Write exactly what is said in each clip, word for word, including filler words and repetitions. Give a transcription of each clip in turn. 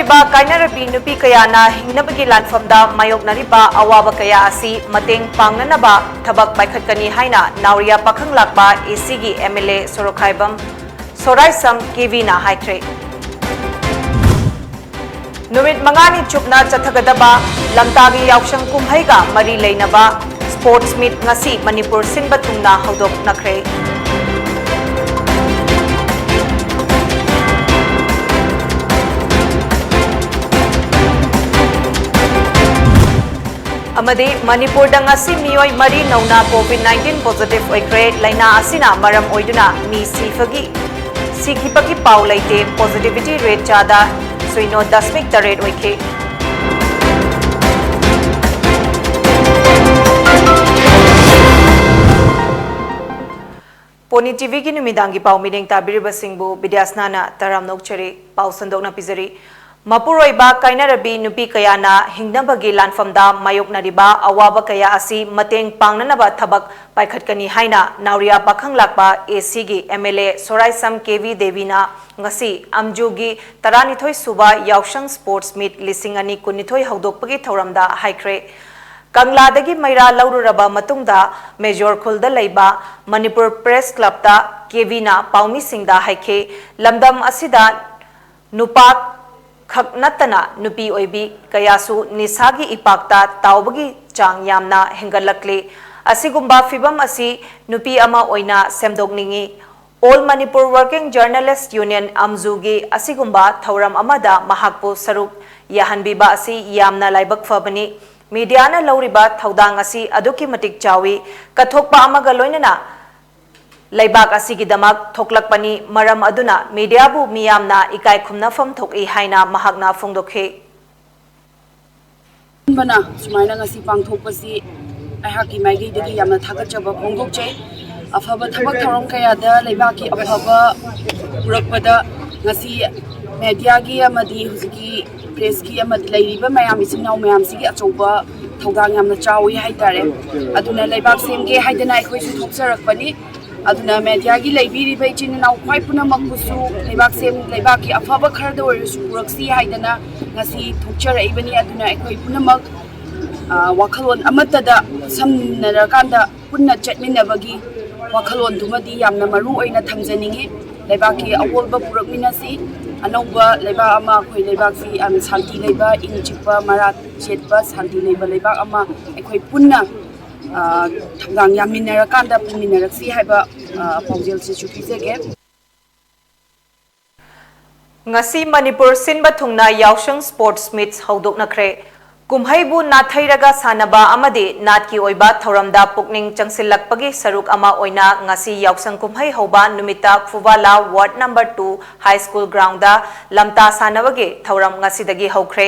ꯀꯥꯏꯅꯔꯕꯤ ꯅꯨꯄꯤ ꯀꯌꯥꯅ ꯍꯤꯡꯅꯕꯒꯤ ꯂꯥꯟꯐꯝꯗ ꯃꯥꯌꯣꯛꯅꯔꯤꯕ ꯑꯋꯥꯕ ꯀꯌꯥ ꯑꯁꯤ ꯃꯇꯦꯡ ꯄꯥꯡꯅꯅꯕ ꯊꯕꯛ ꯄꯥꯏꯈꯠꯀꯅꯤ ꯍꯥꯏꯅ ꯅꯥꯎꯔꯤꯌꯥ ꯄꯥꯈꯪ ꯂꯥꯛꯄ ꯑꯦ ꯁꯤꯒꯤ ꯑꯦꯝ ꯑꯦꯜ ꯑꯦ ꯁꯣꯔꯣꯛꯈꯥꯏꯕꯝ ꯁꯣꯔꯥꯏꯁꯝ ꯀꯦꯕꯤꯅ ꯍꯥꯏꯈ꯭ꯔꯦ꯫ ꯅꯨꯃꯤꯠ ꯃꯉꯥꯅꯤ ꯆꯨꯞꯅ ꯆꯠꯊꯒꯗꯕ ꯂꯝꯇꯥꯒꯤ ꯌꯥꯎꯁꯪ ꯀꯨꯝꯍꯩꯒ ꯃꯔꯤ ꯂꯩꯅꯕ ꯁ꯭ꯄꯣꯔꯠꯁ ꯃꯤꯠ ꯉꯁꯤ ꯃꯅꯤꯄꯨꯔ ꯁꯤꯟꯕ ꯊꯨꯡꯅ ꯍꯧꯗꯣꯛꯅꯈ꯭ꯔꯦ꯫ ꯑꯃꯗꯤ ꯃꯅꯤꯄꯨꯔꯗ ꯉꯁꯤ ꯃꯤꯑꯣꯏ ꯃꯔꯤ ꯅꯧꯅ ꯀꯣꯚꯤꯗ ꯅꯥꯏꯟꯇꯤꯟ ꯄꯣꯖꯤꯇꯤꯚ ꯑꯣꯏꯈ꯭ꯔꯦ꯫ ꯂꯥꯏꯅꯥ ꯑꯁꯤꯅ ꯃꯔꯝ ꯑꯣꯏꯗꯨꯅ ꯃꯤ ꯁꯤꯕꯒꯤ, ꯁꯤꯈꯤꯕꯒꯤ ꯄꯥꯎ ꯂꯩꯇꯦ꯫ ꯄꯣꯖꯤꯇꯤꯚꯤꯇꯤ ꯔꯦꯠ ꯆꯥꯗ ꯁꯤꯅꯣ ꯗꯁꯃꯤꯛ ꯇꯔꯦꯠ ꯑꯣꯏꯈꯤ꯫ ꯄꯣꯅꯤ ꯇꯤꯚꯤꯒꯤ ꯅꯨꯃꯤꯗꯥꯡꯒꯤ ꯄꯥꯎ ꯃꯤꯠꯌꯦꯡ ꯇꯥꯕꯤꯔꯤꯕꯁꯤꯡꯕꯨ ꯕꯤꯗ꯭ꯌꯥꯁꯅꯥꯅ ꯇꯔꯥꯝꯅ ꯑꯣꯛꯆꯔꯤ꯫ ꯄꯥꯎ ꯁꯟꯗꯣꯛꯅ ꯄꯤꯖꯔꯤ꯫ ꯃꯄꯨꯔꯣꯏꯕ ꯀꯥꯏꯅꯔꯕꯤ ꯅꯨꯄꯤ ꯀꯌꯥꯅ ꯍꯤꯡꯅꯕꯒꯤ ꯂꯥꯟꯐꯝꯗ ꯃꯥꯌꯣꯛꯅꯔꯤꯕ ꯑꯋꯥꯕ ꯀꯌꯥ ꯑꯁꯤ ꯃꯇꯦꯡ ꯄꯥꯡꯅꯅꯕ ꯊꯕꯛ ꯄꯥꯏꯈꯠꯀꯅꯤ ꯍꯥꯏꯅ ꯅꯥꯎꯔꯤꯌꯥ ꯄꯥꯈꯪ ꯂꯥꯛꯄ ꯑꯦ ꯁꯤꯒꯤ M L A Soraisam K V ꯗꯦꯕꯤꯅ ꯉꯁꯤ ꯑꯝꯖꯨꯒꯤ ꯇꯔꯥꯅꯤꯊꯣꯏ ꯁꯨꯕ ꯌꯥꯎꯁꯪ ꯁ꯭ꯄꯣꯔꯠꯁ ꯃꯤꯠ ꯂꯤꯁꯤꯡ ꯑꯅꯤ ꯀꯨꯟꯅꯤꯊꯣꯏ ꯍꯧꯗꯣꯛꯄꯒꯤ ꯊꯧꯔꯝꯗ ꯍꯥꯏꯈ꯭ꯔꯦ꯫ ꯀꯪꯂꯥꯗꯒꯤ ꯃꯩꯔꯥ ꯂꯧꯔꯨꯔꯕ ꯃꯇꯨꯡꯗ ꯃꯦꯖꯣꯔ ꯈꯨꯜꯗ ꯂꯩꯕ ꯃꯅꯤꯄꯨꯔ ꯄ꯭ꯔꯦꯁ ꯀ꯭ꯂꯕꯇ ꯀꯦ ꯚꯤꯅ ꯄꯥꯎꯃꯤꯁꯤꯡꯗ ꯍꯥꯏꯈꯤ, ꯂꯝꯗꯝ ꯑꯁꯤꯗ ꯅꯨꯄꯥ ꯈꯛ ꯅꯠꯇꯅ ꯅꯨꯄꯤ ꯑꯣꯏꯕꯤ ꯀꯌꯥꯁꯨ ꯅꯤꯁꯥꯒꯤ ꯏꯄꯥꯛꯇ ꯇꯥꯎꯕꯒꯤ ꯆꯥꯡ ꯌꯥꯝꯅ ꯍꯦꯟꯒꯠꯂꯛꯂꯤ꯫ ꯑꯁꯤꯒꯨꯝꯕ ꯐꯤꯚꯝ ꯑꯁꯤ ꯅꯨꯄꯤ ꯑꯃ ꯑꯣꯏꯅ ꯁꯦꯝꯗꯣꯛꯅꯤꯡꯏ꯫ All Manipur working journalist union, ꯑꯝꯖꯨꯒꯤ ꯑꯁꯤꯒꯨꯝꯕ ꯊꯧꯔꯝ ꯑꯃꯗ ꯃꯍꯥꯛꯄꯨ ꯁꯔꯨꯛ ꯌꯥꯍꯟꯕꯤꯕ ꯑꯁꯤ ꯌꯥꯝꯅ ꯂꯥꯏꯕꯛ ꯐꯕꯅꯤ꯫ ꯃꯤꯗꯤꯌꯥꯅ ꯂꯧꯔꯤꯕ ꯊꯧꯗꯥꯡ ꯑꯁꯤ ꯑꯗꯨꯛꯀꯤ ꯃꯇꯤꯛ ꯆꯥꯎꯏ꯫ ꯀꯠꯊꯣꯛꯄ ꯑꯃꯒ ꯂꯣꯏꯅꯅ ꯂꯩꯕꯥꯛ ꯑꯁꯤꯒꯤꯗꯃꯛ ꯊꯣꯛꯂꯛꯄꯅꯤ꯫ ꯃꯔꯝ ꯑꯗꯨꯅ ꯃꯤꯗꯤꯌꯥꯕꯨ ꯃꯤꯌꯥꯝꯅ ꯏꯀꯥꯏ ꯈꯨꯝꯅꯐꯝ ꯊꯣꯛꯏ ꯍꯥꯏꯅ ꯃꯍꯥꯛꯅ ꯐꯣꯡꯗꯣꯛꯈꯤ꯫ ꯑꯍꯥꯟꯕꯅ ꯁꯨꯃꯥꯏꯅ ꯉꯁꯤ ꯄꯥꯡꯊꯣꯛꯄꯁꯤ ꯑꯩꯍꯥꯛꯀꯤ ꯃꯥꯏꯀꯩꯗꯒꯤ ꯌꯥꯝꯅ ꯊꯥꯒꯠꯆꯕ ꯐꯣꯡꯗꯣꯛꯆꯩ꯫ ꯑꯐꯕ ꯊꯕꯛ ꯊꯧꯔꯝ ꯀꯌꯥꯗ ꯂꯩꯕꯥꯛꯀꯤ ꯑꯐꯕ ꯄꯨꯔꯛꯄꯗ ꯉꯁꯤ ꯃꯦꯗꯤꯌꯥꯒꯤ ꯑꯃꯗꯤ ꯍꯧꯖꯤꯛꯀꯤ ꯄ꯭ꯔꯦꯁꯀꯤ ꯑꯃꯗꯤ ꯂꯩꯔꯤꯕ ꯃꯌꯥꯝ, ꯏꯆꯤꯟ ꯏꯅꯥꯎ ꯃꯌꯥꯝꯁꯤꯒꯤ ꯑꯆꯧꯕ ꯊꯧꯗꯥꯡ ꯌꯥꯝꯅ ꯆꯥꯎꯏ ꯍꯥꯏꯇꯥꯔꯦ꯫ ꯑꯗꯨꯅ ꯂꯩꯕꯥꯛ ꯁꯦꯝꯒꯦ ꯍꯥꯏꯗꯅ ꯑꯩꯈꯣꯏꯁꯨ ꯊꯣꯛꯆꯔꯛꯄꯅꯤ꯫ ꯑꯗꯨꯅ ꯃꯦꯗꯤꯌꯥꯒꯤ ꯂꯩꯕꯤꯔꯤꯕ ꯏꯆꯤꯟ ꯏꯅꯥꯎ ꯈ꯭ꯋꯥꯏ ꯄꯨꯝꯅꯃꯛꯄꯨꯁꯨ ꯂꯩꯕꯥꯛꯁꯦ, ꯂꯩꯕꯥꯛꯀꯤ ꯑꯐꯕ ꯈꯔꯗ ꯑꯣꯏꯔꯁꯨ ꯄꯨꯔꯛꯁꯤ ꯍꯥꯏꯗꯅ ꯉꯁꯤ ꯊꯣꯛꯆꯔꯛꯏꯕꯅꯤ꯫ ꯑꯗꯨꯅ ꯑꯩꯈꯣꯏ ꯄꯨꯝꯅꯃꯛ, ꯑ, ꯋꯥꯈꯜꯂꯣꯟ ꯑꯃꯠꯇꯗ ꯁꯝꯅꯔꯀꯥꯟꯗ ꯄꯨꯟꯅ ꯆꯠꯃꯤꯟꯅꯕꯒꯤ ꯋꯥꯈꯜꯂꯣꯟꯗꯨꯃꯗꯤ ꯌꯥꯝꯅ ꯃꯔꯨ ꯑꯣꯏꯅ ꯊꯝꯖꯅꯤꯡꯏ꯫ ꯂꯩꯕꯥꯛꯀꯤ ꯑꯑꯣꯟꯕ ꯄꯨꯔꯛꯃꯤꯟꯅꯁꯤ꯫ ꯑꯅꯧꯕ ꯂꯩꯕꯥꯛ ꯑꯃ, ꯑꯩꯈꯣꯏ ꯂꯩꯕꯥꯛꯁꯤ ꯌꯥꯝ ꯁꯥꯟꯇꯤ ꯂꯩꯕ, ꯏꯪ ꯆꯤꯛꯄ, ꯃꯔꯥ ꯁꯦꯠꯄ, ꯁꯥꯟꯇꯤ ꯂꯩꯕ ꯂꯩꯕꯥꯛ ꯑꯃ ꯑꯩꯈꯣꯏ ꯄꯨꯟꯅ, ꯑ, ꯊꯧꯗꯥꯡ ꯌꯥꯃꯤꯟꯅꯔꯀꯥꯟꯗ ꯄꯨꯃꯤꯟꯅꯔꯛꯁꯤ ꯍꯥꯏꯕ, ꯑ, ꯄꯥꯎꯖꯦꯜꯁꯤꯁꯨ ꯄꯤꯖꯒꯦ꯫ ꯉꯁꯤ ꯃꯅꯤꯄꯨꯔ ꯁꯤꯟꯕ ꯊꯨꯡꯅ ꯌꯥꯎꯁꯪ ꯁ꯭ꯄꯣꯔꯠꯁ ꯃꯤꯠꯁ ꯍꯧꯗꯣꯛꯅꯈ꯭ꯔꯦ꯫ ꯀꯨꯝꯍꯩꯕꯨ ꯅꯥꯊꯩꯔꯒ ꯁꯥꯟꯅꯕ ꯑꯃꯗꯤ ꯅꯥꯠꯀꯤ ꯑꯣꯏꯕ ꯊꯧꯔꯝꯗ ꯄꯨꯛꯅꯤꯡ ꯆꯪꯁꯤꯜꯂꯛꯄꯒꯤ ꯁꯔꯨꯛ ꯑꯃ ꯑꯣꯏꯅ ꯉꯁꯤ ꯌꯥꯎꯁꯪ ꯀꯨꯝꯍꯩ ꯍꯧꯕ ꯅꯨꯃꯤꯠꯇ Phubala ward number two high school ground ꯂꯝꯇꯥ ꯁꯥꯟꯅꯕꯒꯤ ꯊꯧꯔꯝ ꯉꯁꯤꯗꯒꯤ ꯍꯧꯈ꯭ꯔꯦ꯫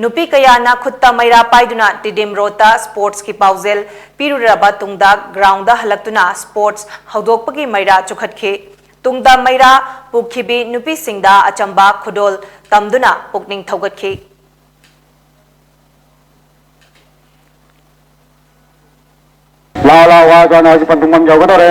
ꯅꯨꯄꯤ ꯀꯌꯥꯅ ꯈꯨꯠꯇ ꯃꯩꯔꯥ ꯄꯥꯏꯗꯨꯅ ꯇꯤꯗꯤꯝ ꯔꯣꯗꯇ ꯁ꯭ꯄꯣꯔꯠꯁꯀꯤ ꯄꯥꯎꯖꯦꯜ ꯄꯤꯔꯨꯔꯕ ꯇꯨꯡꯗ ꯒ꯭ꯔꯥꯎꯟꯗ ꯍꯜꯂꯛꯇꯨꯅ ꯁ꯭ꯄꯣꯔꯠꯁ ꯍꯧꯗꯣꯛꯄꯒꯤ ꯃꯩꯔꯥ ꯆꯨꯈꯠꯈꯤ꯫ ꯇꯨꯡꯗ ꯃꯩꯔꯥ ꯄꯨꯈꯤꯕꯤ ꯅꯨꯄꯤꯁꯤꯡꯗ ꯑꯆꯝꯕ ꯈꯨꯗꯣꯜ ꯇꯝꯗꯨꯅ ꯄꯨꯛꯅꯤꯡ ꯊꯧꯒꯠꯈꯤ꯫ ꯂꯥꯎ, ꯂꯥꯎ, ꯋꯥ ꯖꯥꯅ ꯍꯧꯖꯤꯛ ꯄꯟꯊꯨꯡꯐꯝ ꯌꯧꯒꯗꯧꯔꯦ꯫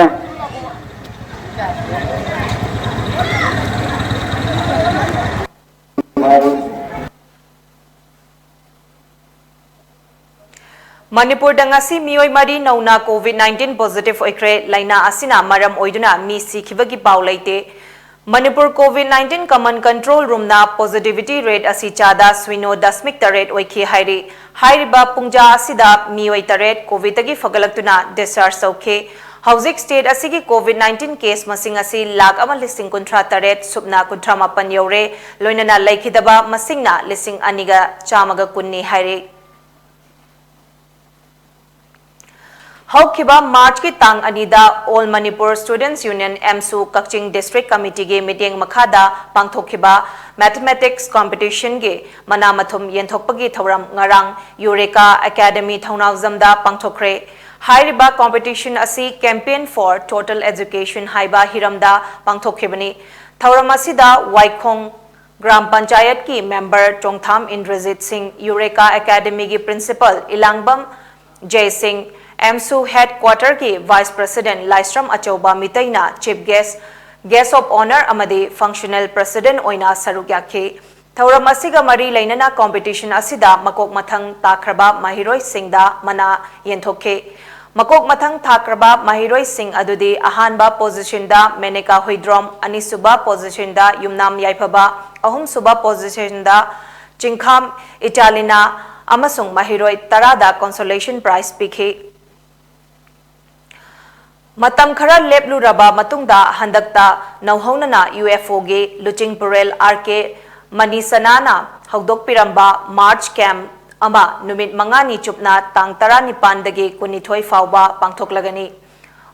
ꯃꯅꯤꯄꯨꯔꯗ ꯉꯁꯤ ꯃꯤꯑꯣꯏ ꯃꯔꯤ ꯅꯧꯅ ꯀꯣꯚꯤꯗ ꯅꯥꯏꯟꯇꯤꯟ ꯄꯣꯖꯤꯇꯤꯚ ꯑꯣꯏꯈ꯭ꯔꯦ꯫ ꯂꯥꯏꯅꯥ ꯑꯁꯤꯅ ꯃꯔꯝ ꯑꯣꯏꯗꯨꯅ ꯃꯤ ꯁꯤꯈꯤꯕꯒꯤ ꯄꯥꯎ ꯂꯩꯇꯦ꯫ ꯃꯅꯤꯄꯨꯔ ꯀꯣꯚꯤꯗ ꯅꯥꯏꯟꯇꯤꯟ ꯀꯃꯟ ꯀꯟꯇ꯭ꯔꯣꯜ ꯔꯨꯝꯅ ꯄꯣꯖꯤꯇꯤꯚꯤꯇꯤ ꯔꯦꯠ ꯑꯁꯤ ꯆꯥꯗ ꯁꯤꯅꯣ ꯗꯁꯃꯤꯛ ꯇꯔꯦꯠ ꯑꯣꯏꯈꯤ ꯍꯥꯏꯔꯤ꯫ ꯍꯥꯏꯔꯤꯕ ꯄꯨꯡꯖꯥ ꯑꯁꯤꯗ ꯃꯤꯑꯣꯏ ꯇꯔꯦꯠ ꯀꯣꯚꯤꯗꯇꯒꯤ ꯐꯒꯠꯂꯛꯇꯨꯅ ꯗꯤꯁꯆꯥꯔꯖ ꯇꯧꯈꯤ꯫ ꯍꯧꯖꯤꯛ ꯁ꯭ꯇꯦꯠ ꯑꯁꯤꯒꯤ ꯀꯣꯚꯤꯗ ꯅꯥꯏꯟꯇꯤꯟ ꯀꯦꯁ ꯃꯁꯤꯡ ꯑꯁꯤ ꯂꯥꯈ ꯑꯃ ꯂꯤꯁꯤꯡ ꯀꯨꯟꯊ꯭ꯔꯥ ꯇꯔꯦꯠ ꯁꯨꯞꯅ ꯀꯨꯟꯊ꯭ꯔꯥ ꯃꯥꯄꯟ ꯌꯧꯔꯦ꯫ ꯂꯣꯏꯅꯅ ꯂꯩꯈꯤꯗꯕ ꯃꯁꯤꯡꯅ ꯂꯤꯁꯤꯡ ꯑꯅꯤꯒ ꯆꯥꯝꯃꯒ ꯀꯨꯟꯅꯤ ꯍꯥꯏꯔꯤ꯫ ꯍꯧꯈꯤꯕ ꯃꯥꯔꯆꯀꯤ ꯇꯥꯡ ꯑꯅꯤꯗ ꯑꯣꯜ ꯃꯅꯤꯄꯨꯔ ꯁ꯭ꯇꯨꯗꯦꯟꯠꯁ ꯌꯨꯅꯤꯌꯟ, ꯑꯦꯝꯁꯨ, ꯀꯛꯆꯤꯡ ꯗꯤꯁꯇ꯭ꯔꯤꯛ ꯀꯃꯤꯇꯤꯒꯤ ꯃꯤꯠꯌꯦꯡ ꯃꯈꯥꯗ ꯄꯥꯡꯊꯣꯛꯈꯤꯕ ꯃꯦꯊꯃꯦꯇꯤꯛꯁ ꯀꯝꯄꯤꯇꯤꯁꯟꯒꯤ ꯃꯅꯥ ꯃꯊꯨꯝ ꯌꯦꯟꯊꯣꯛꯄꯒꯤ ꯊꯧꯔꯝ ꯉꯔꯥꯡ ꯌꯨꯔꯦꯀꯥ ꯑꯦꯀꯥꯗꯃꯤ ꯊꯧꯅꯥꯎꯖꯝꯗ ꯄꯥꯡꯊꯣꯛꯈ꯭ꯔꯦ꯫ ꯍꯥꯏꯔꯤꯕ ꯀꯝꯄꯤꯇꯤꯁꯟ ꯑꯁꯤ Campaign for Total Education ꯍꯥꯏꯕ ꯍꯤꯔꯝꯗ ꯄꯥꯡꯊꯣꯛꯈꯤꯕꯅꯤ꯫ ꯊꯧꯔꯝ ꯑꯁꯤꯗ ꯋꯥꯏꯈꯣꯡ ꯒ꯭ꯔꯥꯝ ꯄꯟꯆꯥꯌꯠꯀꯤ ꯃꯦꯝꯕꯔ ꯆꯣꯡꯊꯥꯝ ꯏꯟꯗ꯭ꯔꯖꯤꯠ ꯁꯤꯡ, ꯌꯨꯔꯦꯀꯥ ꯑꯦꯀꯥꯗꯃꯤꯒꯤ ꯄ꯭ꯔꯤꯟꯁꯤꯄꯜ ꯏꯂꯥꯡꯕꯝ ꯖꯌꯁꯤꯡ, ꯑꯦꯝꯁꯨ ꯍꯦꯗ ꯀ꯭ꯋꯥꯇꯔꯒꯤ ꯚꯥꯏꯁ ꯄ꯭ꯔꯁꯤꯗꯦꯟ ꯂꯥꯏꯁ꯭ꯔꯝ ꯑꯆꯧꯕ ꯃꯤꯇꯩꯅ chief guest, guest of honour ꯑꯃꯗꯤ ꯐꯪꯁꯅꯦꯜ ꯄ꯭ꯔꯁꯤꯗꯦꯟ ꯑꯣꯏꯅ ꯁꯔꯨꯛ ꯌꯥꯈꯤ꯫ ꯊꯧꯔꯝ ꯑꯁꯤꯒ ꯃꯔꯤ ꯂꯩꯅꯅ ꯀꯣꯝꯄꯤꯇꯤꯁꯟ ꯑꯁꯤꯗ ꯃꯀꯣꯛ ꯃꯊꯪ ꯇꯥꯈ꯭ꯔꯕ ꯃꯍꯩꯔꯣꯏꯁꯤꯡꯗ ꯃꯅꯥ ꯌꯦꯟꯊꯣꯛꯈꯤ꯫ ꯃꯀꯣꯛ ꯃꯊꯪ ꯊꯥꯈ꯭ꯔꯕ ꯃꯍꯩꯔꯣꯏꯁꯤꯡ ꯑꯗꯨꯗꯤ ꯑꯍꯥꯟꯕ ꯄꯣꯖꯤꯁꯟꯗ ꯃꯦꯅꯦꯀꯥ ꯍꯨꯏꯗ꯭ꯔꯣꯝ, ꯑꯅꯤꯁꯨꯕ ꯄꯣꯖꯤꯁꯟꯗ ꯌꯨꯝꯅꯥꯝ ꯌꯥꯏꯐꯕ, ꯑꯍꯨꯝꯁꯨꯕ ꯄꯣꯖꯤꯁꯟꯗ ꯆꯤꯡꯈꯥꯝ ꯏꯇꯥꯂꯤꯅꯥ ꯑꯃꯁꯨꯡ ꯃꯍꯩꯔꯣꯏ ꯇꯔꯥꯗ ꯀꯣꯟꯁꯣꯂꯦꯁꯟ ꯄ꯭ꯔꯥꯏꯖ ꯄꯤꯈꯤ꯫ ꯃꯇꯝ ꯈꯔ ꯂꯦꯞꯂꯨꯔꯕ ꯃꯇꯨꯡꯗ ꯍꯟꯗꯛꯇ ꯅꯧꯍꯧꯅꯅ ꯌꯨ ꯑꯦꯐ ꯑꯣꯒꯤ ꯂꯨꯆꯤꯡꯄꯨꯔꯦꯜ ꯑꯥꯔ ꯀꯦ ꯃꯅꯤꯁꯅꯥꯅ ꯍꯧꯗꯣꯛꯄꯤꯔꯝꯕ ꯃꯥꯔꯆ ꯀꯦꯝꯞ ꯑꯃ ꯅꯨꯃꯤꯠ ꯃꯉꯥꯅꯤ ꯆꯨꯞꯅ ꯇꯥꯡ ꯇꯔꯥꯅꯤꯄꯥꯟꯗꯒꯤ ꯀꯨꯟꯅꯤꯊꯣꯏ ꯐꯥꯎꯕ ꯄꯥꯡꯊꯣꯛꯂꯒꯅꯤ꯫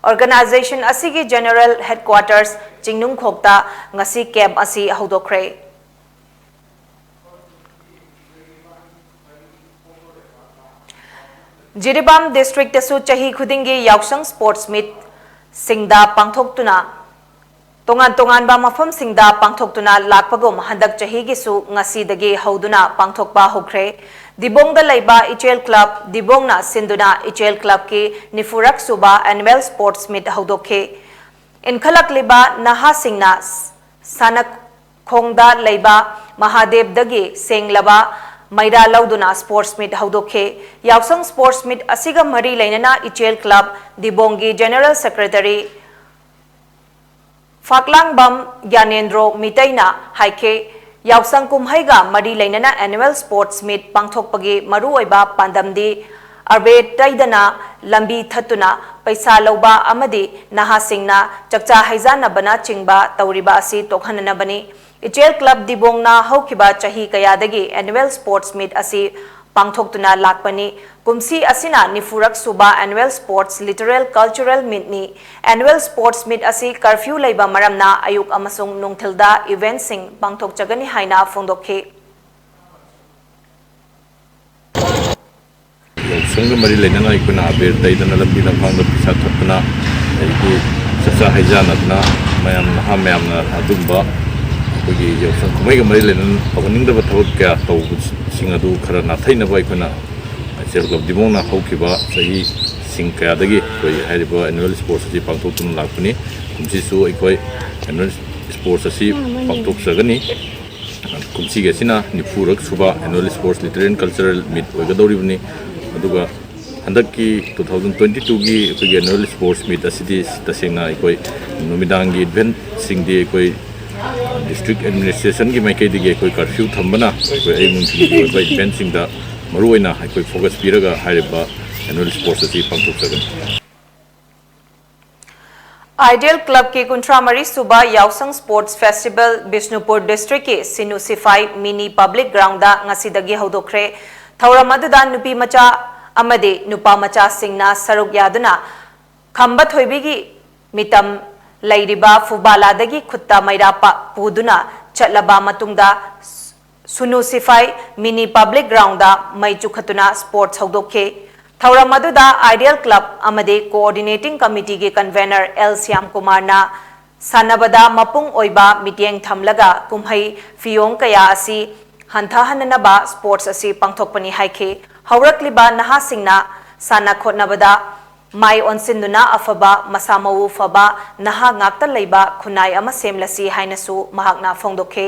ꯑꯣꯔꯒꯅꯥꯏꯖꯦꯁꯟ ꯑꯁꯤꯒꯤ ꯖꯦꯅꯔꯦꯜ ꯍꯦꯗꯀ꯭ꯋꯥꯇꯔꯁ ꯆꯤꯡꯅꯨꯡꯈꯣꯛꯇ ꯉꯁꯤ ꯀꯦꯝꯞ ꯑꯁꯤ ꯍꯧꯗꯣꯛꯈ꯭ꯔꯦ꯫ ꯖꯤꯔꯤꯕꯥꯝ ꯗꯤꯁꯇ꯭ꯔꯤꯛꯇꯁꯨ ꯆꯍꯤ ꯈꯨꯗꯤꯡꯒꯤ ꯌꯥꯎꯁꯪ ꯁ꯭ꯄꯣꯔꯠꯁ ꯃꯤꯠꯁꯤꯡꯗ ꯄꯥꯡꯊꯣꯛꯇꯨꯅ, ꯇꯣꯉꯥꯟ ꯇꯣꯉꯥꯟꯕ ꯃꯐꯝꯁꯤꯡꯗ ꯄꯥꯡꯊꯣꯛꯇꯨꯅ ꯂꯥꯛꯄꯒꯨꯝ, ꯍꯟꯗꯛ ꯆꯍꯤꯒꯤꯁꯨ ꯉꯁꯤꯗꯒꯤ ꯍꯧꯗꯨꯅ ꯄꯥꯡꯊꯣꯛꯄ ꯍꯧꯈ꯭ꯔꯦ꯫ ꯗꯤꯕꯣꯡꯗ ꯂꯩꯕ ꯏꯆꯦꯜ ꯀ꯭ꯂꯕ ꯗꯤꯕꯣꯡꯅ ꯁꯤꯟꯗꯨꯅ ꯏꯆꯦꯜ ꯀ꯭ꯂꯕꯀꯤ ꯅꯤꯐꯨꯔꯛ ꯁꯨꯕ ꯑꯦꯅꯨꯋꯦꯜ ꯁ꯭ꯄꯣꯔꯠꯁ ꯃꯤꯠ ꯍꯧꯗꯣꯛꯈꯤ꯫ ꯏꯟꯈꯠꯂꯛꯂꯤꯕ ꯅꯍꯥꯁꯤꯡꯅ ꯁꯥꯟꯅ ꯈꯣꯡꯗ ꯂꯩꯕ ꯃꯍꯥꯗꯦꯕꯗꯒꯤ ꯁꯦꯡꯂꯕ ꯃꯩꯔꯥ ꯂꯧꯗꯨꯅ ꯁ꯭ꯄꯣꯔꯠꯁ ꯃꯤꯠ ꯍꯧꯗꯣꯛꯈꯤ꯫ ꯌꯥꯎꯁꯪ ꯁ꯭ꯄꯣꯔꯠꯁ ꯃꯤꯠ ꯑꯁꯤꯒ ꯃꯔꯤ ꯂꯩꯅꯅ ꯏꯆꯦꯜ ꯀ꯭ꯂꯕ ꯗꯤꯕꯣꯡꯒꯤ ꯖꯦꯅꯔꯦꯜ ꯁꯦꯀ꯭ꯔꯦꯇꯔꯤ ꯐꯥꯛꯂꯥꯡꯕꯝ ꯒ꯭ꯌꯥꯅꯦꯟꯗ꯭ꯔꯣ ꯃꯤꯇꯩꯅ ꯍꯥꯏꯈꯤ, ꯌꯥꯎꯁꯪ ꯀꯨꯝꯍꯩꯒ ꯃꯔꯤ ꯂꯩꯅꯅ ꯑꯦꯅꯨꯋꯦꯜ ꯁ꯭ꯄꯣꯔꯠꯁ ꯃꯤꯠ ꯄꯥꯡꯊꯣꯛꯄꯒꯤ ꯃꯔꯨꯑꯣꯏꯕ ꯄꯥꯟꯗꯝꯗꯤ ꯑꯕꯦꯔ ꯇꯩꯗꯅ, ꯂꯝꯕꯤ ꯊꯠꯇꯨꯅ ꯄꯩꯁꯥ ꯂꯧꯕ ꯑꯃꯗꯤ ꯅꯍꯥꯁꯤꯡꯅ ꯆꯥꯛꯆꯥ ꯍꯩꯖꯥꯟꯅꯕꯅꯆꯤꯡꯕ ꯇꯧꯔꯤꯕ ꯑꯁꯤ ꯇꯣꯛꯍꯟꯅꯅꯕꯅꯤ꯫ ꯏꯆꯦꯜ ꯀ꯭ꯂꯕ ꯗꯤꯕꯣꯡꯅ ꯍꯧꯈꯤꯕ ꯆꯍꯤ ꯀꯌꯥꯗꯒꯤ ꯑꯦꯅꯨꯋꯦꯜ ꯁ꯭ꯄꯣꯔꯠꯁ ꯃꯤꯠ ꯑꯁꯤ ꯄꯥꯡꯊꯣꯛꯇꯨꯅ ꯂꯥꯛꯄꯅꯤ꯫ ꯀꯨꯝꯁꯤ ꯑꯁꯤꯅ ꯅꯤꯐꯨꯔꯛ ꯁꯨꯕ annual sports literal cultural meet. Annual sports meet ꯑꯁꯤ ꯀꯔꯐ꯭ꯌꯨ ꯂꯩꯕ ꯃꯔꯝꯅ ꯑꯌꯨꯛ ꯑꯃꯁꯨꯡ ꯅꯨꯡꯊꯤꯜꯗ ꯏꯚꯦꯟꯠꯁꯤꯡ ꯄꯥꯡꯊꯣꯛꯆꯒꯅꯤ ꯍꯥꯏꯅ ꯐꯣꯡꯗꯣꯛꯈꯤ꯫ ꯌꯥꯎꯁꯪꯒ ꯃꯔꯤ ꯂꯩꯅꯅ ꯑꯩꯈꯣꯏꯅ ꯑꯕꯦꯔ ꯇꯩꯗꯅ, ꯂꯝꯕꯤ ꯂꯝꯈꯥꯡꯗ ꯄꯩꯁꯥ ꯊꯠꯇꯅ, ꯑꯗꯒꯤ ꯆꯥꯛꯆꯥ ꯍꯩꯖꯥꯟꯅꯗꯅ, ꯃꯌꯥꯝ, ꯅꯍꯥ ꯃꯌꯥꯝꯅ ꯑꯗꯨꯝꯕ ꯑꯩꯈꯣꯏꯒꯤ ꯌꯥꯎꯁꯪ ꯀꯨꯝꯍꯩꯒ ꯃꯔꯤ ꯂꯩꯅꯅ ꯇꯧꯍꯟꯅꯤꯡꯗꯕ ꯊꯕꯛ ꯀꯌꯥ ꯇꯧꯕꯁꯤꯡ ꯑꯗꯨ ꯈꯔ ꯅꯥꯊꯩꯅꯕ ꯑꯩꯈꯣꯏꯅ ꯏꯆꯦꯜ ꯀ꯭ꯂꯕ ꯗꯤꯕꯣꯡꯅ ꯍꯧꯈꯤꯕ ꯆꯍꯤ ꯁꯤꯡ ꯀꯌꯥꯗꯒꯤ ꯑꯩꯈꯣꯏ ꯍꯥꯏꯔꯤꯕ annual sports ꯑꯁꯤ ꯄꯥꯡꯊꯣꯛꯇꯨꯅ ꯂꯥꯛꯄꯅꯤ꯫ ꯀꯨꯝꯁꯤꯁꯨ ꯑꯩꯈꯣꯏ annual sports ꯑꯁꯤ ꯄꯥꯡꯊꯣꯛꯆꯒꯅꯤ꯫ ꯀꯨꯝꯁꯤꯒꯤ ꯑꯁꯤꯅ ꯅꯤꯐꯨꯔꯛ ꯁꯨꯕ annual sports literary and cultural meet ꯑꯣꯏꯒꯗꯧꯔꯤꯕꯅꯤ꯫ ꯑꯗꯨꯒ ꯍꯟꯗꯛꯀꯤ two thousand twenty twoꯒꯤ ꯑꯩꯈꯣꯏꯒꯤ annual sports meet ꯑꯁꯤꯗꯤ ꯇꯁꯦꯡꯅ ꯑꯩꯈꯣꯏ ꯅꯨꯃꯤꯗꯥꯡꯒꯤ eventꯁꯤꯡꯗꯤ ꯑꯩꯈꯣꯏ district administrationꯒꯤ ꯃꯥꯏꯀꯩꯗꯒꯤ ꯑꯩꯈꯣꯏ curfew ꯊꯝꯕꯅ ꯑꯩꯈꯣꯏ ꯑꯌꯨꯛ ꯅꯨꯡꯊꯤꯜꯒꯤ ꯑꯣꯏꯕ eventꯁꯤꯡꯗ ꯃꯔꯨꯑꯣꯏꯅ ꯑꯩꯈꯣꯏ focus ꯄꯤꯔꯒ ꯍꯥꯏꯔꯤꯕ annual sports ꯑꯁꯤ ꯄꯥꯡꯊꯣꯛꯆꯒꯅꯤ꯫ Ideal Clubꯀꯤ ꯀꯨꯟꯊ꯭ꯔꯥ ꯃꯔꯤ ꯁꯨꯕ ꯌꯥꯎꯁꯪ Sports Festival Bishnupur districtꯀꯤ ꯁꯤꯅꯨ ꯁꯤꯐꯥꯏ mini public groundꯗ ꯉꯁꯤꯗꯒꯤ ꯍꯧꯗꯣꯛꯈ꯭ꯔꯦ꯫ ꯊꯧꯔꯝ ꯑꯗꯨꯗ ꯅꯨꯄꯤ ꯃꯆꯥ ꯑꯃꯗꯤ ꯅꯨꯄꯥ ꯃꯆꯥꯁꯤꯡꯅ ꯁꯔꯨꯛ ꯌꯥꯗꯨꯅ ꯈꯝꯕ ꯊꯣꯏꯕꯤꯒꯤ ꯃꯤꯇꯝ ꯂꯩꯔꯤꯕ ꯐꯨꯕꯥꯂꯥꯗꯒꯤ ꯈꯨꯠꯇ ꯃꯩꯔꯥ ꯄ-, ꯄꯨꯗꯨꯅ ꯆꯠꯂꯕ ꯃꯇꯨꯡꯗ ꯁꯨꯅꯨ ꯁꯤꯐꯥꯏ mini public groundꯗ ꯃꯩ ꯆꯨꯈꯠꯇꯨꯅ sports ꯍꯧꯗꯣꯛꯈꯤ꯫ ꯊꯧꯔꯝ ꯑꯗꯨꯗ Ideal Club ꯑꯃꯗꯤ Coordinating Committeeꯒꯤ convener ꯑꯦꯜ ꯁ꯭ꯌꯥꯝꯀꯨꯃꯥꯔꯅ ꯁꯥꯟꯅꯕꯗ ꯃꯄꯨꯡ ꯑꯣꯏꯕ ꯃꯤꯠꯌꯦꯡ ꯊꯝꯂꯒ ꯀꯨꯝꯍꯩ ꯐꯤꯌꯣꯡ ꯀꯌꯥ ꯑꯁꯤ ꯍꯟꯊꯍꯟꯅꯅꯕ sports ꯑꯁꯤ ꯄꯥꯡꯊꯣꯛꯄꯅꯤ ꯍꯥꯏꯈꯤ꯫ ꯍꯧꯔꯛꯂꯤꯕ ꯅꯍꯥꯁꯤꯡꯅ ꯁꯥꯟꯅ ꯈꯣꯠꯅꯕꯗ ꯃꯥꯏ ꯑꯣꯟꯁꯤꯟꯗꯨꯅ ꯑꯐꯕ ꯃꯁꯥ ꯃꯎ ꯐꯕ ꯅꯍꯥ ꯉꯥꯛꯇ ꯂꯩꯕ ꯈꯨꯟꯅꯥꯏ ꯑꯃ ꯁꯦꯝꯂꯁꯤ ꯍꯥꯏꯅꯁꯨ ꯃꯍꯥꯛꯅ ꯐꯣꯡꯗꯣꯛꯈꯤ꯫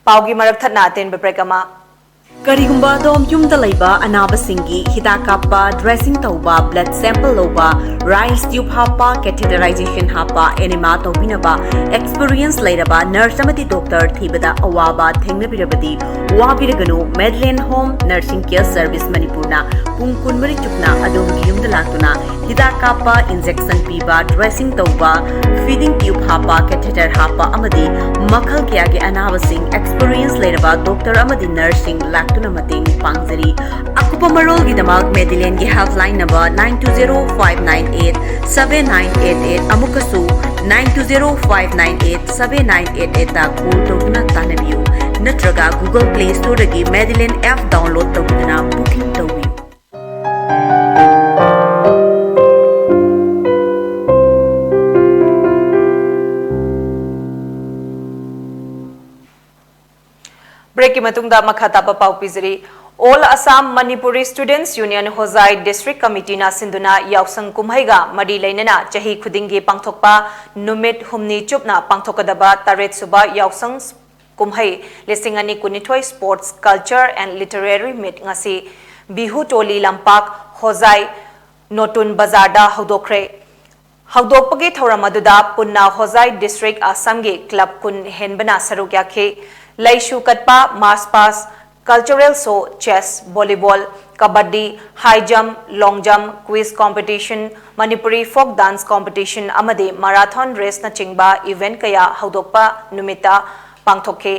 ꯄꯥꯎꯒꯤ ꯃꯔꯛ ꯊꯠꯅ ꯑꯇꯦꯟꯕ break ꯑꯃ꯫ ꯀꯔꯤꯒꯨꯝꯕ ꯑꯗꯣꯝ ꯌꯨꯝꯗ ꯂꯩꯕ ꯑꯅꯥꯕꯁꯤꯡꯒꯤ ꯍꯤꯗꯥꯛ ꯀꯥꯞꯄ, dressing ꯇꯧꯕ, blood sample ꯂꯧꯕ, rice tube ꯍꯥꯞꯄ, catheterization ꯍꯥꯞꯄ, enema ꯇꯧꯕꯤꯅꯕ experience ꯂꯩꯔꯕ nurse ꯑꯃꯗꯤ doctor ꯊꯤꯕꯗ ꯑꯋꯥꯕ ꯊꯦꯡꯅꯕꯤꯔꯕꯗꯤ ꯋꯥꯕꯤꯔꯒꯅꯨ꯫ Madeline Home Nursing Care Service ꯃꯅꯤꯄꯨꯔꯅ ꯄꯨꯡ ꯀꯨꯟꯃꯔꯤ ꯆꯨꯞꯅ ꯑꯗꯣꯝꯒꯤ ꯌꯨꯝꯗ ꯂꯥꯛꯇꯨꯅ ꯍꯤꯗꯥꯛ ꯀꯥꯞꯄ, injection ꯄꯤꯕ, dressing ꯇꯧꯕ, feeding tube ꯍꯥꯞꯄ, catheter ꯍꯥꯞꯄ ꯑꯃꯗꯤ ꯃꯈꯜ ꯀꯌꯥꯒꯤ ꯑꯅꯥꯕꯁꯤꯡ experience ꯂꯩꯔꯕ doctor ꯑꯃꯗꯤ nurseꯁꯤꯡ ꯂꯥꯛꯇꯨꯅ ꯃꯇꯦꯡ ꯄꯥꯡꯖꯔꯤ꯫ ꯑꯀꯨꯞꯄ ꯃꯔꯣꯜꯒꯤꯗꯃꯛ Madelineꯒꯤ helpline number nine two zero five nine eight seven nine eight eight ꯑꯃꯨꯛꯀꯁꯨ nine two zero five nine eight seven nine eight eightꯇ call ꯇꯧꯗꯨꯅ ꯇꯥꯟꯅꯕꯤꯌꯨ꯫ ꯅꯠꯇ꯭ꯔꯒ Google Play Storeꯗꯒꯤ Madeline app download ꯇꯧꯗꯨꯅ booking ꯇꯧꯕꯤꯌꯨ꯫ Breakꯀꯤ ꯃꯇꯨꯡꯗ ꯃꯈꯥ ꯇꯥꯕ ꯄꯥꯎ ꯄꯤꯖꯔꯤ꯫ All Assam Manipuri Students Union ꯍꯣꯖꯥꯏ District Committeeꯅ ꯁꯤꯟꯗꯨꯅ ꯌꯥꯎꯁꯪ ꯀꯨꯝꯍꯩꯒ ꯃꯔꯤ ꯂꯩꯅꯅ ꯆꯍꯤ ꯈꯨꯗꯤꯡꯒꯤ ꯄꯥꯡꯊꯣꯛꯄ ꯅꯨꯃꯤꯠ ꯍꯨꯝꯅꯤ ꯆꯨꯞꯅ ꯄꯥꯡꯊꯣꯛꯀꯗꯕ ꯇꯔꯦꯠ ꯁꯨꯕ ꯌꯥꯎꯁꯪ ꯀꯨꯝꯍꯩ ꯂꯤꯁꯤꯡ ꯑꯅꯤ ꯀꯨꯟꯅꯤꯊꯣꯏ Sports, Culture and Literary Meet ꯉꯁꯤ ꯕꯤꯍꯨ ꯇꯣꯂꯤ ꯂꯝꯄꯥꯛ ꯍꯣꯖꯥꯏ ꯅꯣꯇꯨꯟ ꯕꯖꯥꯔꯗ ꯍꯧꯗꯣꯛꯈ꯭ꯔꯦ꯫ ꯍꯧꯗꯣꯛꯄꯒꯤ ꯊꯧꯔꯝ ꯑꯗꯨꯗ ꯄꯨꯟꯅ ꯍꯣꯖꯥꯏ District ꯑꯁꯥꯝꯒꯤ club ꯀꯨꯟ ꯍꯦꯟꯕꯅ ꯁꯔꯨꯛ ꯌꯥꯈꯤ꯫ ꯂꯩꯁꯨ ꯀꯠꯄ, march past, cultural show, chess, volleyball, ꯀꯕꯗꯗꯤ, high jump, long jump, quiz competition, Manipuri folk dance competition ꯑꯃꯗꯤ marathon raceꯅꯆꯤꯡꯕ event ꯀꯌꯥ ꯍꯧꯗꯣꯛꯄ ꯅꯨꯃꯤꯠꯇ ꯄꯥꯡꯊꯣꯛꯈꯤ꯫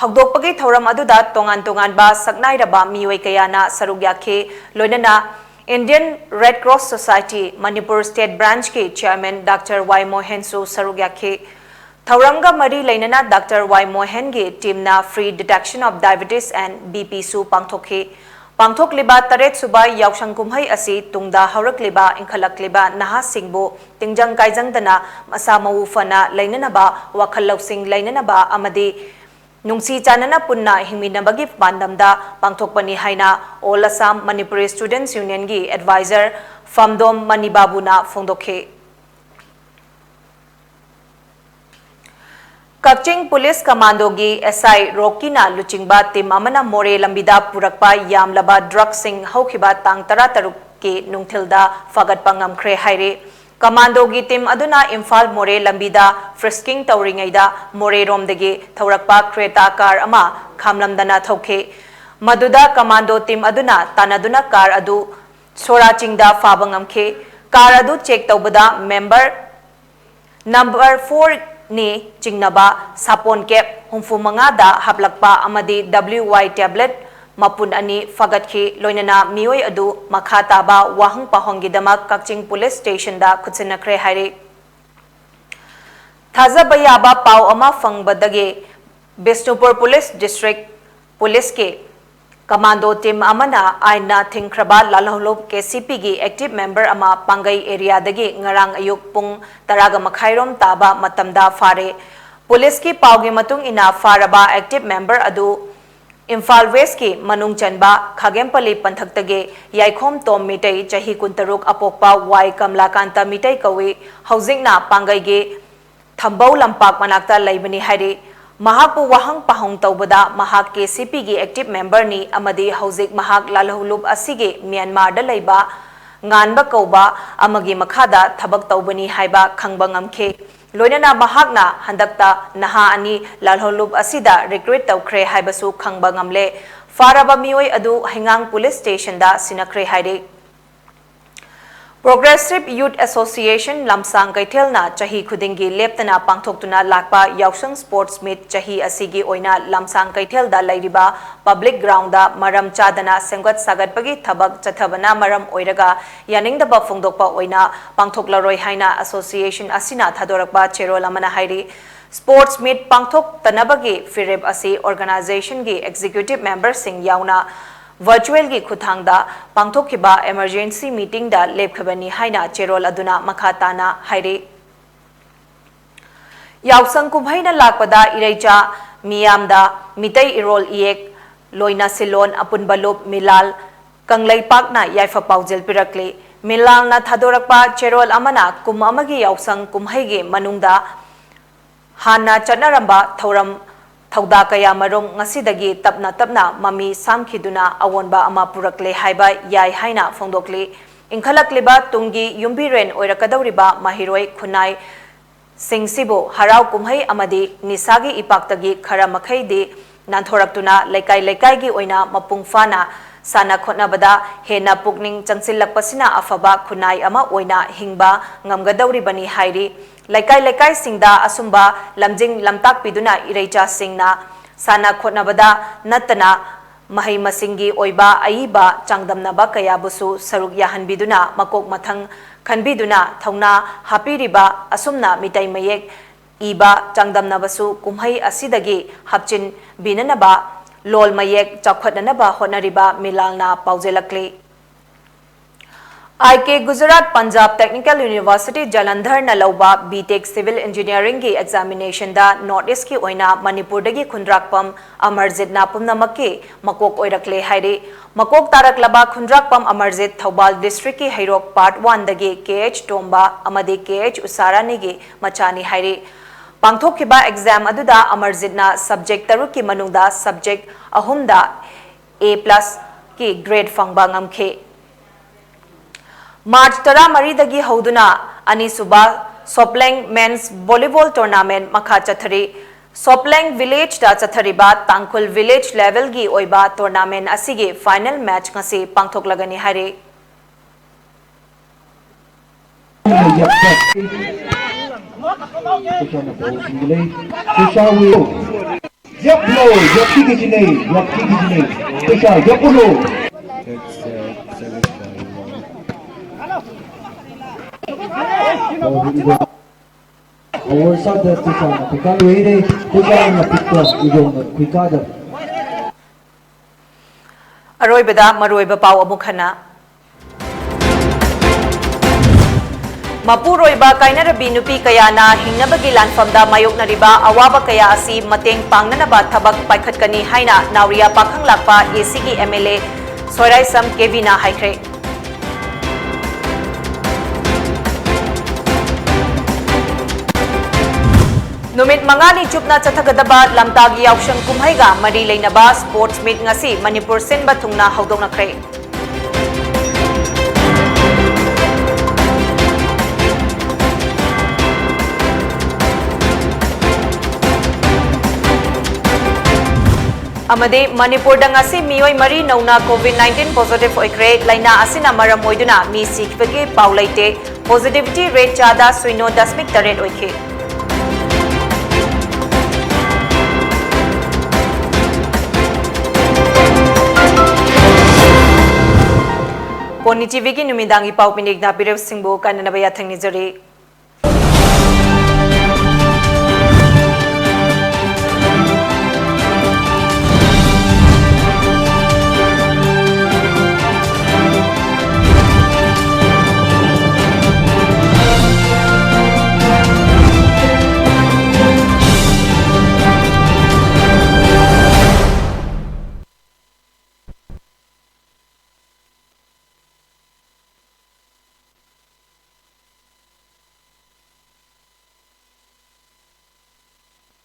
ꯍꯧꯗꯣꯛꯄꯒꯤ ꯊꯧꯔꯝ ꯑꯗꯨꯗ ꯇꯣꯉꯥꯟ ꯇꯣꯉꯥꯟꯕ ꯁꯛꯅꯥꯏꯔꯕ ꯃꯤꯑꯣꯏ ꯀꯌꯥꯅ ꯁꯔꯨꯛ ꯌꯥꯈꯤ꯫ ꯂꯣꯏꯅꯅ Indian Red Cross Society Manipur State Branchꯀꯤ Chairman Doctor ꯋꯥꯏ ꯃꯣꯍꯦꯟꯁꯨ ꯁꯔꯨꯛ ꯌꯥꯈꯤ꯫ ꯊꯧꯔꯝꯒ ꯃꯔꯤ ꯂꯩꯅꯅ Doctor Y ꯃꯣꯍꯦꯟꯒꯤ teamꯅ free detection of diabetes and BPꯁꯨ ꯄꯥꯡꯊꯣꯛꯈꯤ꯫ ꯄꯥꯡꯊꯣꯛꯂꯤꯕ ꯇꯔꯦꯠ ꯁꯨꯕ ꯌꯥꯎꯁꯪ ꯀꯨꯝꯍꯩ ꯑꯁꯤ ꯇꯨꯡꯗ ꯍꯧꯔꯛꯂꯤꯕ ꯏꯟꯈꯠꯂꯛꯂꯤꯕ ꯅꯍꯥꯁꯤꯡꯕꯨ ꯇꯤꯡꯖꯪ ꯀꯥꯏꯖꯪꯗꯅ ꯃꯁꯥ ꯃꯎ ꯐꯅ ꯂꯩꯅꯅꯕ, ꯋꯥꯈꯜ ꯂꯧꯁꯤꯡ ꯂꯩꯅꯅꯕ ꯑꯃꯗꯤ ꯅꯨꯡꯁꯤ ꯆꯥꯟꯅꯅ ꯄꯨꯟꯅ ꯍꯤꯡꯃꯤꯟꯅꯕꯒꯤ ꯄꯥꯟꯗꯝꯗ ꯄꯥꯡꯊꯣꯛꯄꯅꯤ ꯍꯥꯏꯅ All Assam Manipuri Students Unionꯒꯤ advisor ꯐꯝꯗꯣꯝ ꯃꯅꯤꯕꯥꯕꯨꯅ ꯐꯣꯡꯗꯣꯛꯈꯤ꯫ ꯀꯛꯆꯤꯡ Police Commandoꯒꯤ SI ꯔꯣꯀꯤꯅ ꯂꯨꯆꯤꯡꯕ team ꯑꯃꯅ ꯃꯣꯔꯦ ꯂꯝꯕꯤꯗ ꯄꯨꯔꯛꯄ ꯌꯥꯝꯂꯕ drugꯁꯤꯡ ꯍꯧꯈꯤꯕ ꯇꯥꯡ ꯇꯔꯥꯇꯔꯨꯛꯀꯤ ꯅꯨꯡꯊꯤꯜꯗ ꯐꯥꯒꯠꯄ ꯉꯝꯈ꯭ꯔꯦ ꯍꯥꯏꯔꯤ꯫ Commandoꯒꯤ team ꯑꯗꯨꯅ ꯏꯝꯐꯥꯜ ꯃꯣꯔꯦ ꯂꯝꯕꯤꯗ frisking ꯇꯧꯔꯤꯉꯩꯗ ꯃꯣꯔꯦꯔꯣꯝꯗꯒꯤ ꯊꯧꯔꯛꯄ Creta car ꯑꯃ ꯈꯥꯝꯂꯝꯗꯅ ꯊꯧꯈꯤ꯫ ꯃꯗꯨꯗ Commando team ꯑꯗꯨꯅ ꯇꯥꯟꯅꯗꯨꯅ car ꯑꯗꯨ ꯁꯣꯔꯥ ꯆꯤꯡꯗ ꯐꯥꯕ ꯉꯝꯈꯤ꯫ Car ꯑꯗꯨ check ꯇꯧꯕꯗ member number fourꯅꯤ ꯆꯤꯡꯅꯕ ꯁꯥꯄꯣꯟ cap ꯍꯨꯝꯐꯨ ꯃꯉꯥꯗ ꯍꯥꯞꯂꯛꯄ ꯑꯃꯗꯤ WY tablet ꯃꯄꯨꯟ ꯑꯅꯤ ꯐꯥꯒꯠꯈꯤ꯫ ꯂꯣꯏꯅꯅ ꯃꯤꯑꯣꯏ ꯑꯗꯨ ꯃꯈꯥ ꯇꯥꯕ ꯋꯥꯍꯪ ꯄꯥꯎꯍꯪꯒꯤꯗꯃꯛ ꯀꯛꯆꯤꯡ Police Stationꯗ ꯈꯨꯠꯁꯤꯟꯅꯈ꯭ꯔꯦ ꯍꯥꯏꯔꯤ꯫ ꯊꯥꯖꯕ ꯌꯥꯕ ꯄꯥꯎ ꯑꯃ ꯐꯪꯕꯗꯒꯤ Bishnupur Police District Policeꯀꯤ Commando team ꯑꯃꯅ ꯑꯥꯏꯟꯅ ꯊꯤꯡꯈ꯭ꯔꯕ ꯂꯥꯜꯍꯧꯂꯨꯞ KCPꯒꯤ active member ꯑꯃ ꯄꯥꯡꯒꯩ areaꯗꯒꯤ ꯉꯔꯥꯡ ꯑꯌꯨꯛ ꯄꯨꯡ ꯇꯔꯥꯒ ꯃꯈꯥꯏꯔꯣꯝ ꯇꯥꯕ ꯃꯇꯝꯗ ꯐꯥꯔꯦ꯫ Policeꯀꯤ ꯄꯥꯎꯒꯤ ꯃꯇꯨꯡ ꯏꯟꯅ ꯐꯥꯔꯕ active member ꯑꯗꯨ ꯏꯝꯐꯥꯜ ꯋꯦꯁꯀꯤ ꯃꯅꯨꯡ ꯆꯟꯕ ꯈꯥꯒꯦꯝꯄꯜꯂꯤ ꯄꯟꯊꯛꯇꯒꯤ ꯌꯥꯏꯈꯣꯝ ꯇꯣꯝ ꯃꯤꯇꯩ, ꯆꯍꯤ ꯀꯨꯟꯇꯔꯨꯛ, ꯑꯄꯣꯛꯄ ꯋꯥꯏ ꯀꯃꯂꯥꯀꯥꯟꯇ ꯃꯤꯇꯩ ꯀꯧꯏ꯫ ꯍꯧꯖꯤꯛꯅ ꯄꯥꯡꯒꯩꯒꯤ ꯊꯝꯕꯧ ꯂꯝꯄꯥꯛ ꯃꯅꯥꯛꯇ ꯂꯩꯕꯅꯤ ꯍꯥꯏꯔꯤ꯫ ꯃꯍꯥꯛꯄꯨ ꯋꯥꯍꯪ ꯄꯥꯍꯪ ꯇꯧꯕꯗ ꯃꯍꯥꯛ ꯀꯦ ꯁꯤ ꯄꯤꯒꯤ active memberꯅꯤ ꯑꯃꯗꯤ ꯍꯧꯖꯤꯛ ꯃꯍꯥꯛ ꯂꯥꯜꯍꯧꯂꯨꯞ ꯑꯁꯤꯒꯤ ꯃ꯭ꯌꯥꯟꯃꯥꯔꯗ ꯂꯩꯕ ꯉꯥꯟꯕ ꯀꯧꯕ ꯑꯃꯒꯤ ꯃꯈꯥꯗ ꯊꯕꯛ ꯇꯧꯕꯅꯤ ꯍꯥꯏꯕ ꯈꯪꯕ ꯉꯝꯈꯤ꯫ ꯂꯣꯏꯅꯅ ꯃꯍꯥꯛꯅ ꯍꯟꯗꯛꯇ ꯅꯍꯥ ꯑꯅꯤ ꯂꯥꯜꯍꯧꯂꯨꯞ ꯑꯁꯤꯗ recruit ꯇꯧꯈ꯭ꯔꯦ ꯍꯥꯏꯕꯁꯨ ꯈꯪꯕ ꯉꯝꯂꯦ꯫ ꯐꯥꯔꯕ ꯃꯤꯑꯣꯏ ꯑꯗꯨ ꯍꯩꯉꯥꯡ police stationꯗ ꯁꯤꯟꯅꯈ꯭ꯔꯦ ꯍꯥꯏꯔꯤ꯫ Progressive Youth Association ꯂꯝꯁꯥꯡ ꯀꯩꯊꯦꯜꯅ ꯆꯍꯤ ꯈꯨꯗꯤꯡꯒꯤ ꯂꯦꯞꯇꯅ ꯄꯥꯡꯊꯣꯛꯇꯨꯅ ꯂꯥꯛꯄ ꯌꯥꯎꯁꯪ sports meet ꯆꯍꯤ ꯑꯁꯤꯒꯤ ꯑꯣꯏꯅ ꯂꯝꯁꯥꯡ ꯀꯩꯊꯦꯜꯗ ꯂꯩꯔꯤꯕ public groundꯗ ꯃꯔꯝ ꯆꯥꯗꯅ ꯁꯦꯝꯒꯠ ꯁꯥꯒꯠꯄꯒꯤ ꯊꯕꯛ ꯆꯠꯊꯕꯅ ꯃꯔꯝ ꯑꯣꯏꯔꯒ ꯌꯥꯅꯤꯡꯗꯕ ꯐꯣꯡꯗꯣꯛꯄ ꯑꯣꯏꯅ ꯄꯥꯡꯊꯣꯛꯂꯔꯣꯏ ꯍꯥꯏꯅ association ꯑꯁꯤꯅ ꯊꯥꯗꯣꯔꯛꯄ ꯆꯦꯔꯣꯜ ꯑꯃꯅ ꯍꯥꯏꯔꯤ꯫ Sports meet ꯄꯥꯡꯊꯣꯛꯇꯅꯕꯒꯤ ꯐꯤꯔꯦꯞ ꯑꯁꯤ organizationꯒꯤ executive memberꯁꯤꯡ ꯌꯥꯎꯅ virtualꯒꯤ ꯈꯨꯠꯊꯥꯡꯗ ꯄꯥꯡꯊꯣꯛꯈꯤꯕ emergency meetingꯗ ꯂꯦꯞꯈꯤꯕꯅꯤ ꯍꯥꯏꯅ ꯆꯦꯔꯣꯜ ꯑꯗꯨꯅ ꯃꯈꯥ ꯇꯥꯅ ꯍꯥꯏꯔꯤ꯫ ꯌꯥꯎꯁꯪ ꯀꯨꯝꯍꯩꯅ ꯂꯥꯛꯄꯗ ꯏꯔꯩꯆꯥ ꯃꯤꯌꯥꯝꯗ ꯃꯤꯇꯩ ꯏꯔꯣꯜ ꯏꯌꯦꯛ, ꯂꯣꯏꯅ ꯁꯤꯂꯣꯟ ꯑꯄꯨꯟꯕ ꯂꯨꯞ ꯃꯤꯂꯥꯜ ꯀꯪꯂꯩꯄꯥꯛꯅ ꯌꯥꯏꯐ ꯄꯥꯎꯖꯦꯜ ꯄꯤꯔꯛꯂꯤ꯫ ꯃꯤꯂꯥꯜꯅ ꯊꯥꯗꯣꯔꯛꯄ ꯆꯦꯔꯣꯜ ꯑꯃꯅ ꯀꯨꯝ ꯑꯃꯒꯤ ꯌꯥꯎꯁꯪ ꯀꯨꯝꯍꯩꯒꯤ ꯃꯅꯨꯡꯗ ꯍꯥꯟꯅ ꯆꯠꯅꯔꯝꯕ ꯊꯧꯔꯝ ꯊꯧꯗꯥ ꯀꯌꯥ ꯃꯔꯨꯝ ꯉꯁꯤꯗꯒꯤ ꯇꯞꯅ ꯇꯞꯅ ꯃꯃꯤ ꯁꯥꯝꯈꯤꯗꯨꯅ ꯑꯑꯣꯟꯕ ꯑꯃ ꯄꯨꯔꯛꯂꯦ ꯍꯥꯏꯕ ꯌꯥꯏ ꯍꯥꯏꯅ ꯐꯣꯡꯗꯣꯛꯂꯤ꯫ ꯏꯟꯈꯠꯂꯛꯂꯤꯕ ꯇꯨꯡꯒꯤ ꯌꯨꯝꯕꯤꯔꯦꯟ ꯑꯣꯏꯔꯛꯀꯗꯧꯔꯤꯕ ꯃꯍꯩꯔꯣꯏ ꯈꯨꯟꯅꯥꯏ ꯁꯤꯡꯁꯤꯕꯨ ꯍꯔꯥꯎ ꯀꯨꯝꯍꯩ ꯑꯃꯗꯤ ꯅꯤꯁꯥꯒꯤ ꯏꯄꯥꯛꯇꯒꯤ ꯈꯔ ꯃꯈꯩꯗꯤ ꯅꯥꯟꯊꯣꯔꯛꯇꯨꯅ ꯂꯩꯀꯥꯏ ꯂꯩꯀꯥꯏꯒꯤ ꯑꯣꯏꯅ ꯃꯄꯨꯡ ꯐꯥꯅ ꯁꯥꯟꯅ ꯈꯣꯠꯅꯕꯗ ꯍꯦꯟꯅ ꯄꯨꯛꯅꯤꯡ ꯆꯪꯁꯤꯜꯂꯛꯄꯁꯤꯅ ꯑꯐꯕ ꯈꯨꯟꯅꯥꯏ ꯑꯃ ꯑꯣꯏꯅ ꯍꯤꯡꯕ ꯉꯝꯒꯗꯧꯔꯤꯕꯅꯤ ꯍꯥꯏꯔꯤ꯫ ꯂꯩꯀꯥꯏ ꯂꯩꯀꯥꯏꯁꯤꯡꯗ ꯑꯁꯨꯝꯕ ꯂꯝꯖꯤꯡ ꯂꯝꯇꯥꯛꯄꯤꯗꯨꯅ ꯏꯔꯩꯆꯥꯁꯤꯡꯅ ꯁꯥꯟꯅ ꯈꯣꯠꯅꯕꯗ ꯅꯠꯇꯅ ꯃꯍꯩ ꯃꯁꯤꯡꯒꯤ ꯑꯣꯏꯕ ꯑꯏꯕ ꯆꯥꯡꯗꯝꯅꯕ ꯀꯌꯥꯕꯨꯁꯨ ꯁꯔꯨꯛ ꯌꯥꯍꯟꯕꯤꯗꯨꯅ ꯃꯀꯣꯛ ꯃꯊꯪ ꯈꯟꯕꯤꯗꯨꯅ ꯊꯧꯅꯥ ꯍꯥꯞꯄꯤꯔꯤꯕ ꯑꯁꯨꯝꯅ ꯃꯤꯇꯩ ꯃꯌꯦꯛ ꯏꯕ ꯆꯥꯡꯗꯝꯅꯕꯁꯨ ꯀꯨꯝꯍꯩ ꯑꯁꯤꯗꯒꯤ ꯍꯥꯞꯆꯤꯟꯕꯤꯅꯅꯕ ꯂꯣꯜ ꯃꯌꯦꯛ ꯆꯥꯎꯈꯠꯅꯅꯕ ꯍꯣꯠꯅꯔꯤꯕ ꯃꯤꯂꯥꯜꯅ ꯄꯥꯎꯖꯦꯜꯂꯛꯂꯤ꯫ ꯑꯥꯏ ꯀꯦ ꯒꯨꯖꯔꯥꯠ ꯄꯟꯖꯥꯕ ꯇꯦꯛꯅꯤꯀꯦꯜ ꯌꯨꯅꯤꯚꯔꯁꯤꯇꯤ ꯖꯂꯟꯙꯔꯅ ꯂꯧꯕ B Tech Civil Engineeringꯒꯤ examinationꯗ North Eastꯀꯤ ꯑꯣꯏꯅ ꯃꯅꯤꯄꯨꯔꯗꯒꯤ ꯈꯨꯟꯗ꯭ꯔꯥꯛꯄꯝ ꯑꯃꯔꯖꯤꯠꯅ ꯄꯨꯝꯅꯃꯛꯀꯤ ꯃꯀꯣꯛ ꯑꯣꯏꯔꯛꯂꯦ ꯍꯥꯏꯔꯤ꯫ ꯃꯀꯣꯛ ꯇꯥꯔꯛꯂꯕ ꯈꯨꯟꯗ꯭ꯔꯥꯛꯄꯝ ꯑꯃꯔꯖꯤꯠ ꯊꯧꯕꯥꯜ districtꯀꯤ ꯍꯩꯔꯣꯛ Part Oneꯗꯒꯤ K H ꯇꯣꯝꯕ ꯑꯃꯗꯤ K H ꯎꯁꯥꯔꯥꯅꯤꯒꯤ ꯃꯆꯥꯅꯤ ꯍꯥꯏꯔꯤ꯫ ꯄꯥꯡꯊꯣꯛꯈꯤꯕ exam ꯑꯗꯨꯗ ꯑꯃꯔꯖꯤꯠꯅ subject ꯇꯔꯨꯛꯀꯤ ꯃꯅꯨꯡꯗ subject ꯑꯍꯨꯝꯗ A plusꯀꯤ grade ꯐꯪꯕ ꯉꯝꯈꯤ꯫ March ꯇꯔꯥꯃꯔꯤꯗꯒꯤ ꯍꯧꯗꯨꯅ ꯑꯅꯤꯁꯨꯕ ꯁꯣꯞꯂꯦꯡ Men's Volleyball Tournament ꯃꯈꯥ ꯆꯠꯊꯔꯤ꯫ ꯁꯣꯞꯂꯦꯡ villageꯇ ꯆꯠꯊꯔꯤꯕ ꯇꯥꯡꯈꯨꯜ village levelꯒꯤ ꯑꯣꯏꯕ tournament ꯑꯁꯤꯒꯤ final match ꯉꯁꯤ ꯄꯥꯡꯊꯣꯛꯂꯒꯅꯤ ꯍꯥꯏꯔꯤ꯫ ꯌꯦꯞꯂꯣ, ꯌꯦꯞꯈꯤꯒꯤꯁꯤꯅꯦ, ꯌꯦꯞꯈꯤꯒꯤꯁꯤꯅꯦ꯫ ꯄꯩꯁꯥ ꯌꯦꯞꯄꯨꯅꯣ꯫ ꯑꯋꯔ ꯁꯥꯗ ꯄꯩꯁꯥꯅ ꯈꯨꯠꯀꯥ ꯂꯣꯏꯔꯦ, ꯄꯩꯁꯥꯅ ꯈꯨꯠꯀꯥ ꯏꯗꯣꯝꯅ ꯈꯨꯠꯀꯥꯗ꯫ ꯑꯔꯣꯏꯕꯗ ꯃꯔꯨꯑꯣꯏꯕ ꯄꯥꯎ ꯑꯃꯨꯛ ꯍꯟꯅ꯫ ꯃꯄꯨꯔꯣꯏꯕ ꯀꯥꯏꯅꯔꯕꯤ ꯅꯨꯄꯤ ꯀꯌꯥꯅ ꯍꯤꯡꯅꯕꯒꯤ ꯂꯥꯟꯐꯝꯗ ꯃꯥꯌꯣꯛꯅꯔꯤꯕ ꯑꯋꯥꯕ ꯀꯌꯥ ꯑꯁꯤ ꯃꯇꯦꯡ ꯄꯥꯡꯅꯅꯕ ꯊꯕꯛ ꯄꯥꯏꯈꯠꯀꯅꯤ ꯍꯥꯏꯅ ꯅꯥꯎꯔꯤꯌꯥ ꯄꯥꯈꯪꯂꯥꯛꯄ ACꯒꯤ MLA ꯁꯣꯏꯔꯥꯏꯁꯝ ꯀꯦꯕꯤꯅ ꯍꯥꯏꯈ꯭ꯔꯦ꯫ ꯅꯨꯃꯤꯠ ꯃꯉꯥꯅꯤ ꯆꯨꯞꯅ ꯆꯠꯊꯒꯗꯕ ꯂꯝꯇꯥꯒꯤ ꯌꯥꯎꯁꯪ ꯀꯨꯝꯍꯩꯒ ꯃꯔꯤ ꯂꯩꯅꯕ sports meet ꯉꯁꯤ ꯃꯅꯤꯄꯨꯔ ꯁꯤꯟꯕ ꯊꯨꯡꯅ ꯍꯧꯗꯣꯛꯅꯈ꯭ꯔꯦ꯫ ꯑꯃꯗꯤ ꯃꯅꯤꯄꯨꯔꯗ ꯉꯁꯤ ꯃꯤꯑꯣꯏ ꯃꯔꯤ ꯅꯧꯅ COVID nineteen positive ꯑꯣꯏꯈ꯭ꯔꯦ꯫ ꯂꯥꯏꯅꯥ ꯑꯁꯤꯅ ꯃꯔꯝ ꯑꯣꯏꯗꯨꯅ ꯃꯤ ꯁꯤꯈꯤꯕꯒꯤ ꯄꯥꯎ ꯂꯩꯇꯦ꯫ Positivity rate ꯆꯥꯗ ꯁꯤꯅꯣ ꯗꯁꯃꯤꯛ ꯇꯔꯦꯠ ꯑꯣꯏꯈꯤ꯫ ꯄꯣꯅꯤ TVꯒꯤ ꯅꯨꯃꯤꯗꯥꯡꯒꯤ ꯄꯥꯎ ꯄꯤꯅꯤꯛꯅ ꯄꯤꯔꯤꯕꯁꯤꯡꯕꯨ ꯀꯥꯏꯅꯅꯕ ꯌꯥꯊꯪ ꯅꯤꯖꯔꯤ꯫